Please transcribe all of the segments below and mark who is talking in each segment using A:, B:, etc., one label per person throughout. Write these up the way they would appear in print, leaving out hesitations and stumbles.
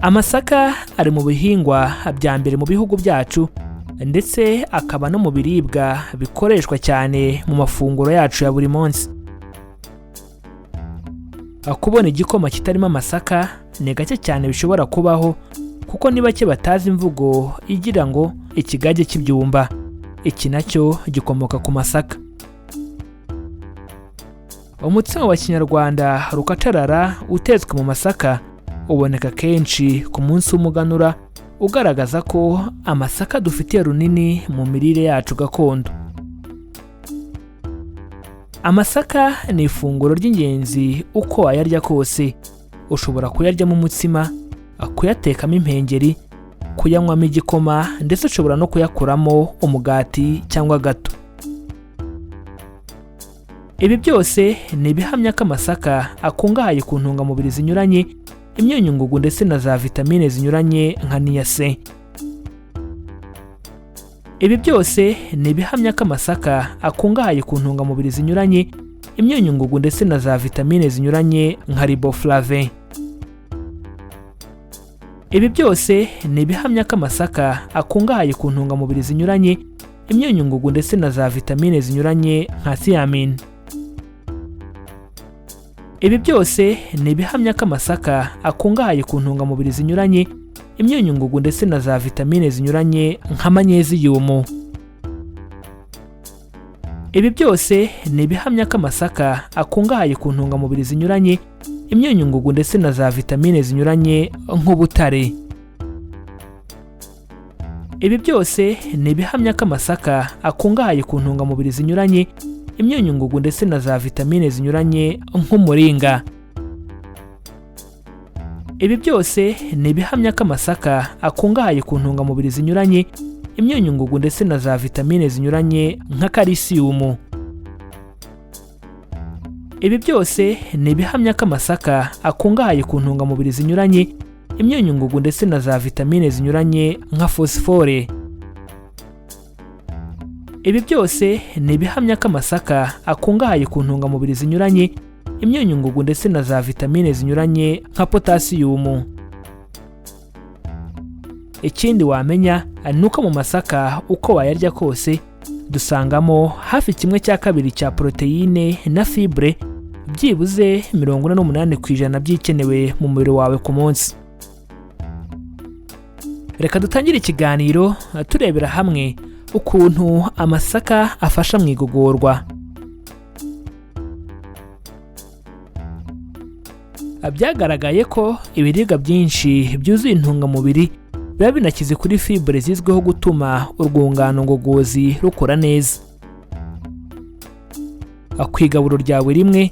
A: Amasaka ari mu bihingwa bya mbere mu bihugu byacu, ndetse akaba no mu biribwa bikoreshwa cyane mu mafunguro yacu ya buri munsi. Kubona igikoma kitarimo amasaka ni gake cyane bishobora kubaho, kuko ni bake batazi imvugo igira ngo "ikigage cy'ibyumba". Iki nacyo gikomoka ku masaka. Umutsima wa kinyarwanda rukacarara utetswe mu masaka uboneka kenshi ku munsi w'umuganura, ugaragaza ko amasaka dufitiye runini mu mirire yacu gakondo. Amasaka ni ifunguro ry'ingenzi uko wayarya kose. Ushobora kuyaryamo umutsima, kuyatekamo impengeri, kuyanywamo igikoma, ndetse ushobora no kuyakoramo umugati cyangwa gato. Ibi byose ni ibihamya ko amasaka akungahaye ku ntungamubiri zinyuranye, imyunyungugu ndetse na za vitamine zinyuranye nka niacin. Ibi byose ni ibihamya ko amasaka akungahaye ku ntungamubiri zinyuranye, imyunyungugu ndetse na za vitamine zinyuranye nka riboflavin. Ibi byose ni ibihamya ko amasaka akungahaye ku ntungamubiri zinyuranye, imyunyungugu ndetse na za vitamine zinyuranye nka thiamine. Ibi byose ni ibihamya ko amasaka akungahaye ku ntungamubiri zinyuranye, imyunyungugu ndetse na za vitamine zinyuranye nka magnesium. Ibi byose ni ibihamya ko amasaka akungahaye ku ntungamubiri zinyuranye, imyunyungugu ndetse na za vitamine zinyuranye nk'ubutare. Ibi byose ni ibihamya ko amasaka akungahaye ku ntungamubiri zinyuranye, imyunyungugu ndetse na za vitamine zinyuranye nk'umuringa. Ibi byose ni ibihamya ko amasaka akungahaye ku ntungamubiri zinyuranye, imyunyungugu ndetse na za vitamine zinyuranye nka kalisiyumu. Ibi byose ni ibihamya ko amasaka akungahaye ku ntungamubiri zinyuranye, imyunyungugu ndetse na za vitamine zinyuranye nka fosifore. Ibi byose ni ibihamya ko amasaka akungahaye ku ntungamubiri zinyuranye, imyunyungugu ndetse na za vitamine zinyuranye nka potasiyumu. Ikindi wamenya ni uko mu masaka, uko wayarya kose, dusangamo hafi 1/2 cya poroteyine na fibre, byibuze 48% by'ikenewe mu mubiri wawe ku munsi. Reka dutangire ikiganiro turebera hamwe ukuntu amasaka afasha mu igogorwa. Byagaragaye ko ibiribwa byinshi byuzuye intungamubiri biba binakize kuri fibre zizwiho gutuma urwungano ngogozi rukora neza. Ku igaburo ryawe rimwe,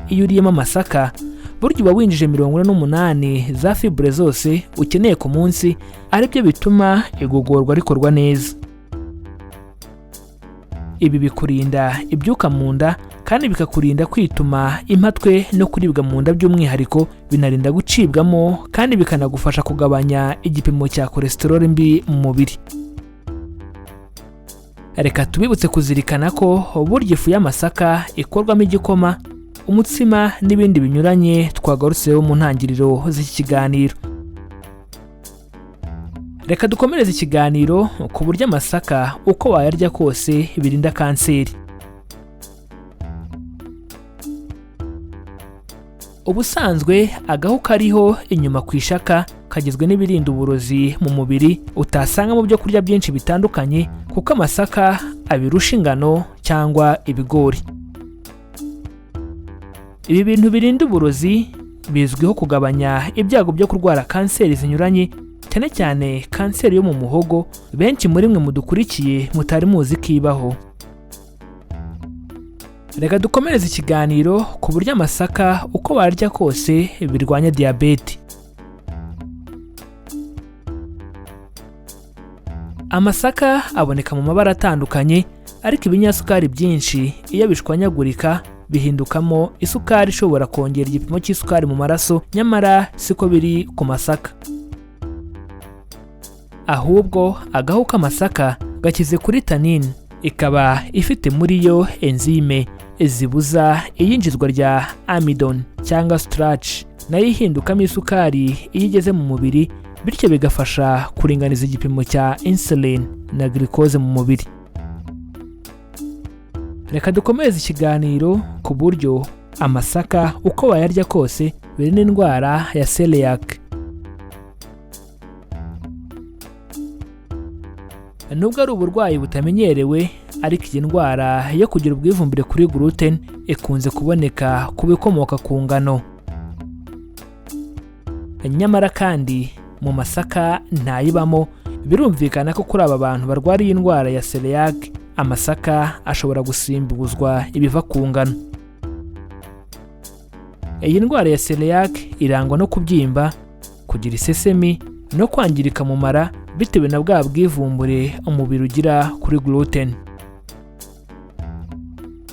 A: iyo uriyemo amasaka, burya uba winjije 48 za fibre zose ukeneye ku munsi, aribyo bituma igogorwa rikorwa neza. Ibi bikurinda ibyuka mu nda kandi bikakurinda kwituma impatwe no kuribwa mu nda. By'umwihariko binarinda gucibwamo kandi bikanagufasha kugabanya igipimo cya cholesterol mbi mu mubiri. Reka tubibutse kuzirikana ko burya ifu y'amasaka ikorwamo igikoma, umutsima n'ibindi binyuranye twagarutseho mu ntangiriro z'iki kiganiro. Reka dukomereze ikiganiro ku buryo amasaka, uko wayarya kose, birinda kanseri. Ubusanzwe agahu kariho inyuma ku ishaka kagizwe n'ibirinda uburozi mu mubiri utasanga mu byo kurya byinshi bitandukanye, kuko amasaka abirusha ingano cyangwa ibigori. Ibi bintu birinda uburozi bizwiho kugabanya ibyago byo kurwara kanseri zinyuranye, cyane cyane kanseri yo mu muhogo, benshi muri mwe mudukurikiye mutari muzi ko ibaho. Reka dukomereze ikiganiro ku buryo amasaka, uko warya kose, birwanya diyabete. Amasaka aboneka mu mabara atandukanye, ariko ibinyasukari byinshi iyo bishwanyagurika bihindukamo isukari ishobora kongera igipimo cy'isukari mu maraso. Nyamara siko biri ku masaka, ahubwo agahu k'amasaka gakize kuri tanine, ikaba ifite muri yo enzyme zibuza iyinjizwa rya amidon cyangwa starch. Nayo ihindukamo isukari iyo igeze mu mubiri, bityo bigafasha kuringaniza igipimo cya insulin na glucose mu mubiri. Reka dukomeze ikiganiro ku buryo amasaka uko wayarya kose birinda indwara ya celiac. Nubwo ari uburwayi butamenyerewe, ariko iyi ndwara yo kugira ubwivumbure kuri gluten ikunze kuboneka ku bikomoka ku ngano. Nyamara kandi mu masaka ntayibamo. Birumvikana ko kuri aba bantu barwara iyi ndwara ya celiac, amasaka ashobora gusimbuzwa ibiva ku ngano. Iyi ndwara ya celiac irangwa no kubyimba, kugira isesemi no kwangirika mu mara bitewe na bwa bwivumbure umubiri ugira kuri gluten.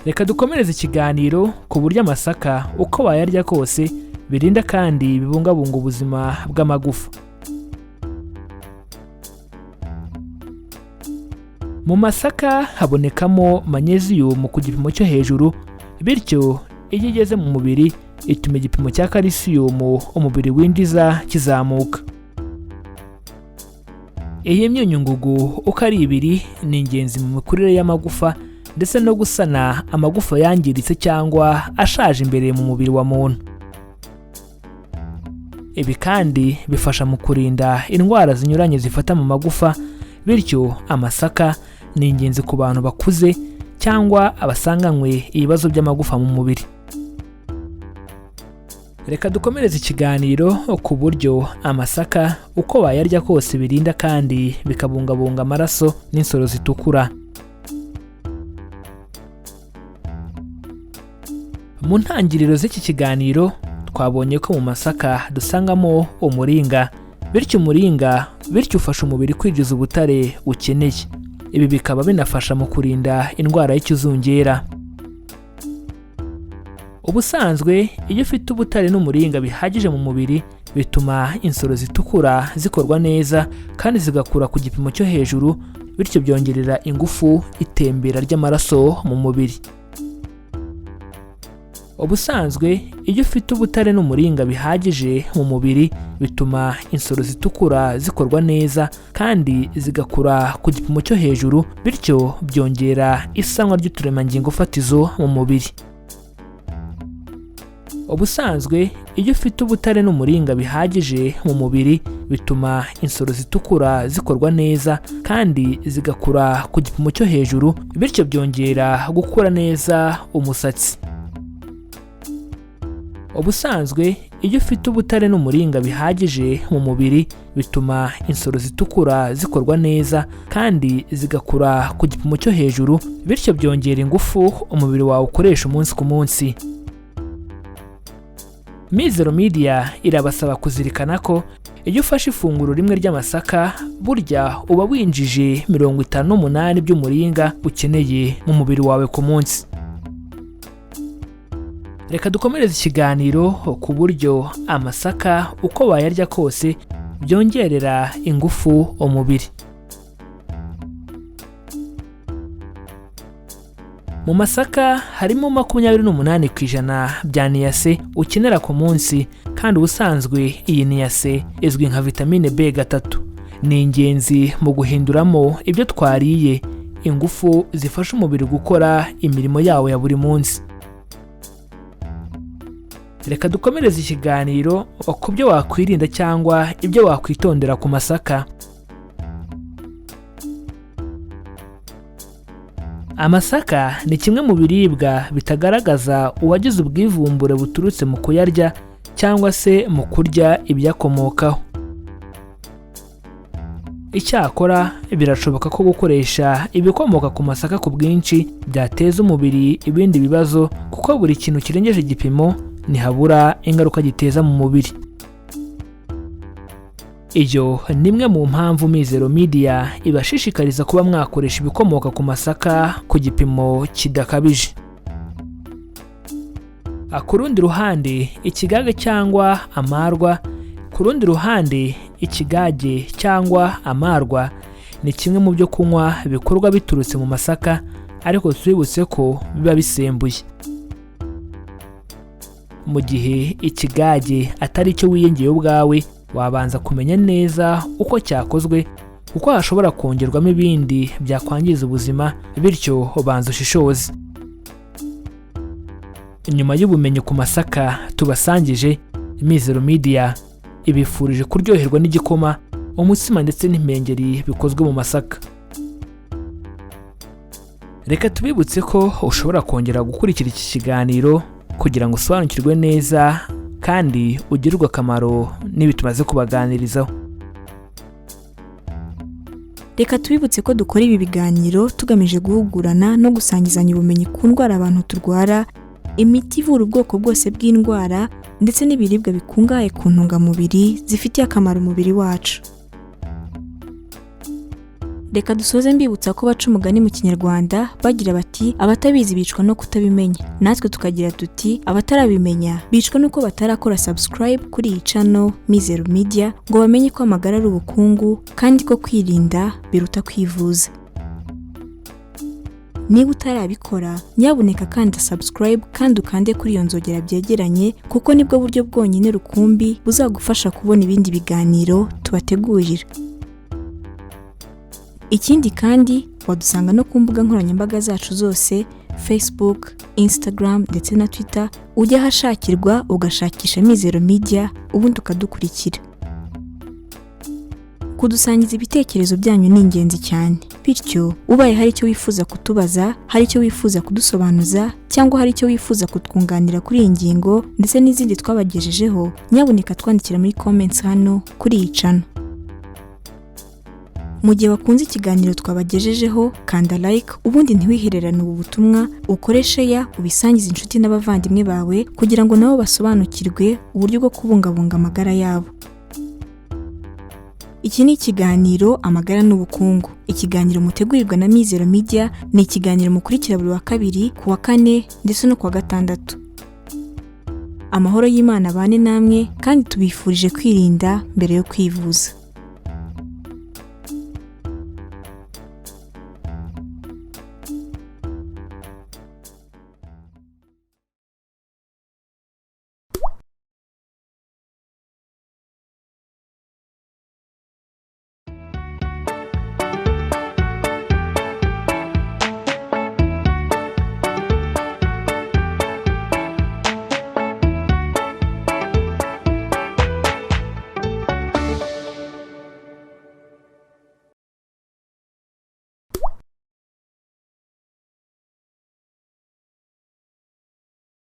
A: Reka dukomereze ikiganiro ku buryo amasaka uko wayarya kose birinda kandi bibungabunga ubuzima bw'amagufa. Mu masaka habonekamo magnesium ku gipimo cyo hejuru, bityo iyo igeze mu mubiri ituma igipimo cya calcium umubiri winjiza kizamuka. Iyi myunyungugu uko ari ibiri ni ingenzi mu mikurire y'amagufa ndetse no gusana amagufa yangiritse cyangwa ashaje imbere mu mubiri wa muntu. Ibi kandi bifasha mu kurinda indwara zinyuranye zifata mu magufa, bityo amasaka ni ingenzi ku bantu bakuze cyangwa abasanganywe ibibazo by'amagufa mu mubiri. Reka dukomereze ikiganiro ku buryo amasaka uko wayarya kose birinda kandi bikabungabunga amaraso n'insoro zitukura. Mu ntangiriro z'iki kiganiro twabonye ko mu masaka dusangamo umuringa, bityo umuringa bityo ufasha umubiri kwinjiza ubutare ukeneye. Ibi bikaba binafasha mu kurinda indwara y'ikizungera. Ubusanzwe iyo ufite ubutare n'umuringa bihagije mu mubiri, bituma insoro zitukura zikorwa neza kandi zigakura ku gipimo cyo hejuru, bityo byongerera ingufu itembera ry'amaraso mu mubiri. Ubusanzwe iyo ufite ubutare n'umuringa bihagije mu mubiri, bituma insoro zitukura zikorwa neza kandi zigakura ku gipimo cyo hejuru, bityo byongera isanwa ry'uturemangingo fatizo mu mubiri. Ubusanzwe iyo ufite ubutare n'umuringa bihagije mu mubiri, bituma insoro zitukura zikorwa neza kandi zigakura ku gipimo cyo hejuru, bityo byongera gukura neza umusatsi. Ubusanzwe iyo ufite ubutare n'umuringa bihagije mu mubiri, bituma insoro zitukura zikorwa neza kandi zigakura ku gipimo cyo hejuru, bityo byongera ingufu umubiri wawe ukoresha umunsi ku munsi. Mizero Media irabasaba kuzirikana ko iyo ufashe ifunguro rimwe ry'amasaka, burya uba winjije 58 by'umuringa ukeneye mu mubiri wawe ku munsi. Reka dukomereze ikiganiro ku buryo amasaka uko wayarya kose byongerera ingufu umubiri. Mu masaka harimo 28% bya niacin ukenera ku munsi, kandi ubusanzwe iyi niacin izwi nka vitamine B3. Ni ingenzi mu guhinduramo ibyo twariye ingufu zifasha umubiri gukora imirimo yawo ya buri munsi. Reka dukomereze ikiganiro ku byo wakwirinda cyangwa ibyo wakwitondera ku masaka. Amasaka ni kimwe mu biribwa bitagaragaza uwagize ubwivumbure buturutse mu kuyarya cyangwa se mu kurya ibiyakomokaho. Icyakora birashoboka ko gukoresha ibikomoka ku masaka ku bwinshi byateza umubiri ibindi bibazo, kuko buri kintu kirengeje igipimo ntihabura ingaruka giteza mu mubiri. Iyo ni imwe mu mpamvu Mizero Media ibashishikariza kuba mwakoresha ibikomoka ku masaka ku gipimo kidakabije. Ku rundi ruhande, ikigage cyangwa amarwa ku rundi ruhande ikigage cyangwa amarwa ni kimwe mu byo kunywa bikorwa biturutse mu masaka, ariko tubibutse ko biba bisembuye. Mu gihe ikigage atari icyo wiyengeye ubwawe, wabanza kumenya neza uko cyakozwe, kuko hashobora kongerwamo ibindi byakwangiza ubuzima, bityo banza ushishoze. Nyuma y'ubumenyi ku masaka tubasangije, Mizero Media ibifurije kuryoherwa n'igikoma, umutsima ndetse n'impengeri bikozwe mu masaka. Reka tubibutse ko ushobora kongera gukurikira iki kiganiro kugira ngo usobanukirwe neza kandi ugirirwe akamaro n'ibi tumaze kubaganirizaho.
B: Reka tubibutse ko dukora ibi biganiro tugamije guhugurana no gusangizanya ubumenyi ku ndwara abantu turwara, imiti ivura ubwoko bwose bw'indwara, ndetse n'ibiribwa bikungahaye ku ntungamubiri zifitiye akamaro umubiri wacu. Reka dusoze mbibutsa ko baca umugani mu Kinyarwanda bagira bati: "Abatabizi bicwa no kutabimenya." Natwe tukagira tuti: "Abatarabimenya bicwa nuko batarakora subscribe kuri iyi channel Mizero Media, ngo bamenye ko amagara ari ubukungu kandi ko kwirinda biruta kwivuza." Niba utarabikora, nyabuneka kanda subscribe kandi ukande kuri iyo nzogera byegeranye, kuko nibwo buryo bwonyine rukumbi buzagufasha kubona ibindi biganiro tubategurira. Ikindi kandi, wadusanga no ku mbuga nkoranyambaga zacu zose: Facebook, Instagram ndetse na Twitter. Ujya ahashakirwa ugashakisha Mizero Media, ubundi ukadukurikira. Kudusangiza ibitekerezo byanyu ni ingenzi cyane, bityo ubaye hari icyo wifuza kutubaza, hari icyo wifuza kudusobanuza, cyangwa hari icyo wifuza kutwunganira kuri iyi ngingo ndetse n'izindi twabagejejeho, nyabuneka twandikira muri comments hano kuri iyi channel. Mu gihe wakunze ikiganiro twabagejejeho, kanda like, ubundi ntiwihererane ubu butumwa, ukore share, ubisangize inshuti n'abavandimwe bawe kugira ngo nabo basobanukirwe uburyo bwo kubungabunga amagara yabo. Iki ni ikiganiro Amagara n'Ubukungu, ikiganiro mutegurirwa na Mizero Media. Ni ikiganiro mukurikira buri wa kabiri, ku wa kane ndetse no ku wa gatandatu. Amahoro y'Imana abane namwe, kandi tubifurije kwirinda mbere yo kwivuza.